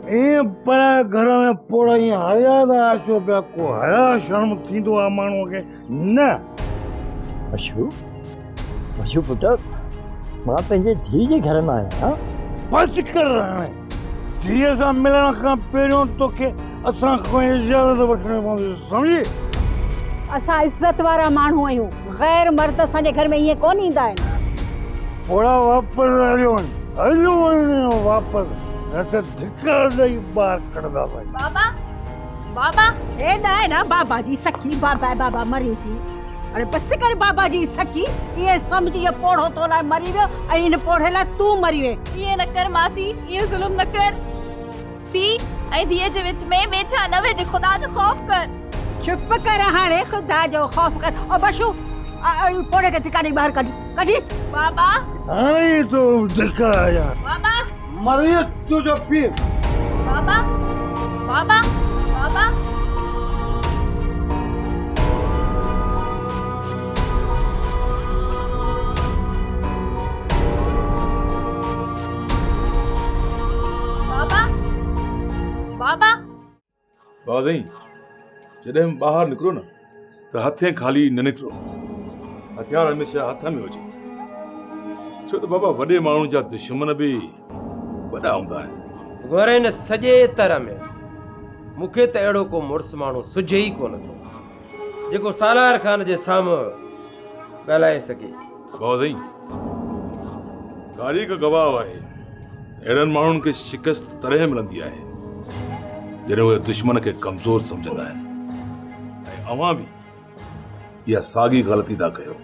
ائين پرائي گهر ۾ پوڙها ائين هليا ٿا اچو پيا ڪو حيا شرم ٿيندو آ ماڻهوء کي نه. اشو اشو پٽ مان پنهنجي ڌيء جي گهر ۾ آهيان. بس ڪر هاڻي ڌيء سان ملڻ کان پهريون توکي اسان کان اجازت وٺڻي پوندي سمجهي. اسان عزت وارا ماڻهو آهيون غير مرد اسان جي گهر ۾ ائين ڪونه ايندا آهن. پوڙها واپس هليو وڃ هليو وڃ واپس نه ته ڌڪا ڏئي ٻاهر ڪڍنداسين. بابا بابا. هيڏانهن نه بابا جي سکي بابا بابا مرين ٿي. اڙي بس ڪر بابا جي سکي ائين سمجهه اهو پوڙهو تو لاء مري ويو ۽ ان پوڙهي لاء تون مري وئين. ائين نه ڪر ماسي ائين ظلم نه ڪر. پيء ۽ ڌيء جي وچ ۾ ويڇا نه وجهه خدا جو خوف ڪر. چپ ڪر هاڻي خدا جو خوف ڪر. او بشو پوڙهي کي ڌڪا ڏئي ٻاهر ڪڍ ڪڍيس. بابا. هاڻي ئي ٿو ڌڪا هڻان. بابا. مري ويس تنهنجو پيء. بابا بابا بابا. بابا بابا. بابا سائين جڏهن به ٻاهر نڪرو نه ته هٿين خالي نه نڪرو هٿيار هميشه هٿ ۾ هجي ڇو ته بابا وڏي ماڻهو جا دشمن به وڏا هوندا آهن. گهر هن سڄي تر ۾ مون کي ته اهڙو ڪو مڙس ماڻهو سجهي ئي ڪونه ٿو جيڪو سالار خان جي سامهون ڳالهائي سگهي. بابا سائين تاريخ گواهه آهي اهڙن ماڻهن کي شڪست تڏهن ملندي آهي جڏهن اهي دشمن کي ڪمزور سمجهندا آهن ۽ اوهان به اها ساڳي غلطي ٿا ڪيو.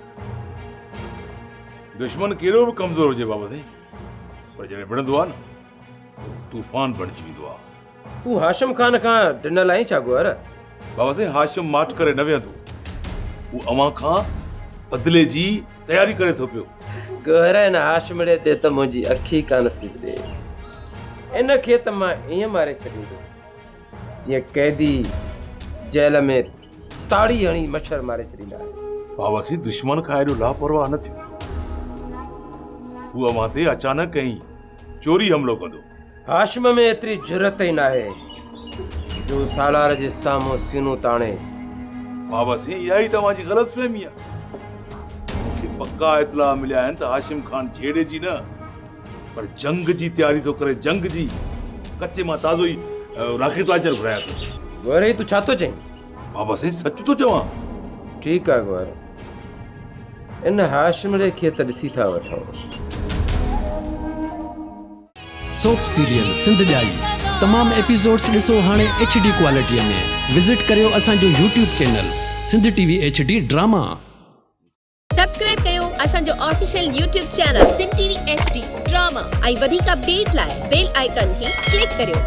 دشمن ڪيڏو به ڪمزور هجي بابا سائين پر جڏهن وڙهندو آهي نه ته طوفان بڻجي ويندو آهي. تون هاشم خان کان ڊنل آهين ڇا گوهر؟ بابا سائين هاشم ماٺ ڪري نه ويهندو. هو اوهان کان بدلي جي تياري ڪري ٿو پيو. گوهر هن هاشمڙي تي ته منهنجي اک ئي ڪانه ٿي ٻڏي. ان کي ته مان ائين ماري ڇڏيندس جيئن قيدي جيل ۾ تاڙي هڻي مڇر ماري ڇڏيندا آهن. بابا سائين دشمن کان ايڏو لاپرواهه نه ٿيو. هو اوهان تي اچانڪ ۽ چوري حملو ڪندو. هاشم ۾ ايتري جرئت ئي ناهي جو هو سالار جي سامهون سينو تاڻي. بابا سائين اها ئي توهان جي غلط فهمي آهي. مون کي پڪا اطلاع مليا آهن ته هاشم خان جهيڙي جي نه پر جنگ جي تياري ٿو ڪري جنگ جي. ڪچي مان تازو ئي راڪيٽ لانچر گهرايا اٿس. گوهر هي تون ڇا ٿو چئين؟ بابا سائين سچ ٿو چوان. ٺيڪ آهي گوهر. ان هاشمڙي کي ته ڏسي ٿا وٺون. سوپ سيريل سنڌ ڄائي تمام ايپيسوڊس ڏسو هاڻي ايڇ ڊي ڪوالٽي ۾ وزٽ ڪريو اسان جو YouTube channel Sindh T V H D drama. Subscribe ڪيو اسان جو official YouTube channel Sindh T V H D drama ۽ وڌيڪ اپڊيٽ لاء بيل آئيڪان کي ڪلڪ ڪريو.